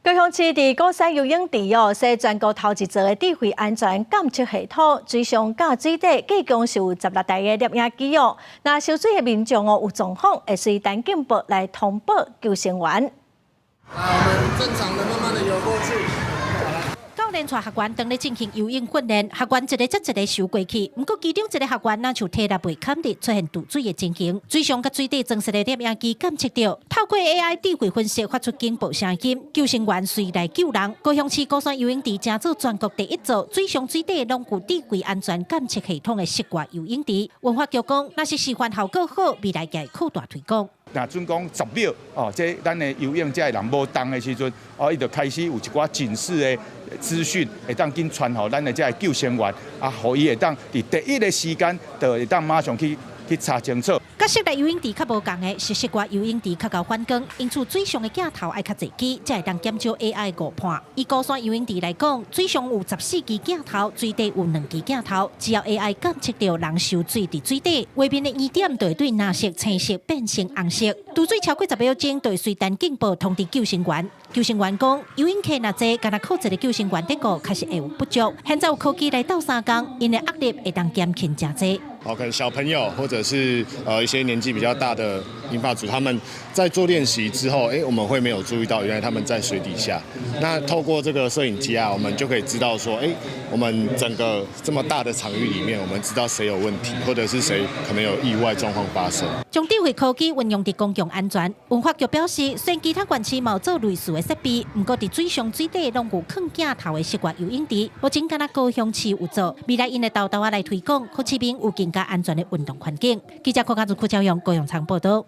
高雄市佇鼓山游泳池哦，設全國頭一座的智慧安全監測系統，水上佮水底計共是有16台的攝影機哦。若涉水的民眾哦有狀況，會隨彈警報來通報救生員。來，我們正常的慢慢的游過去。教練帶學員當咧進行游泳訓練，學員一个接一个游過去。毋過其中一个學員若像體力袂堪的，出現墜水的情形。水上佮水底裝設的攝影機監測著，透過 AI 智慧分析發出警報聲音，救生員隨來救人。高雄市鼓山游泳池成做全國第一座水上水底攏有智慧安全監測系統的室外游泳池。文化局講，若是示範效果好，未來會擴大推廣。若準講10秒哦，這咱的游泳者的人無動的時陣，哦，伊就開始有一寡警示的資訊，會當緊傳予咱的這个救生員，啊，予伊會當佇第一个時間就會當馬上去查清楚。佮室內游泳池較無仝的，是室外游泳池較𠢕反光，因此水上的鏡頭愛較濟支，才會當減少 AI 誤判。以鼓山游泳池來講，水上有14支鏡頭，水底有兩支鏡頭，只要 AI 監測著人受水佇水底，畫面的圓點就會對藍色、青色變成紅色。墜水超過10秒鐘，就會隨彈警報通知救生員。救生員講，游泳客若濟，干焦靠一个救生員得顧，確實會有不足。現在有科技來鬥相共，𪜶的壓力會當減輕誠濟。好，可能小朋友或者是一些年紀比較大的銀髮族，他們在做練習之後，我們會沒有注意到，原來他們在水底下。那透過這個攝影機啊，我們就可以知道說，我們整個這麼大的場域裡面，我們知道誰有問題，或者是誰可能有意外狀況發生。將智慧科技運用佇公共安全，文化局表示，雖然其他縣市嘛有做類似的設備，毋過佇水上水底攏有囥鏡頭的室外游泳池，目前干焦高雄市有做，未來𪜶會沓沓仔來推廣，予市民有更加安全的運動環境。記者郭家如、郭昭勇高雄場報道。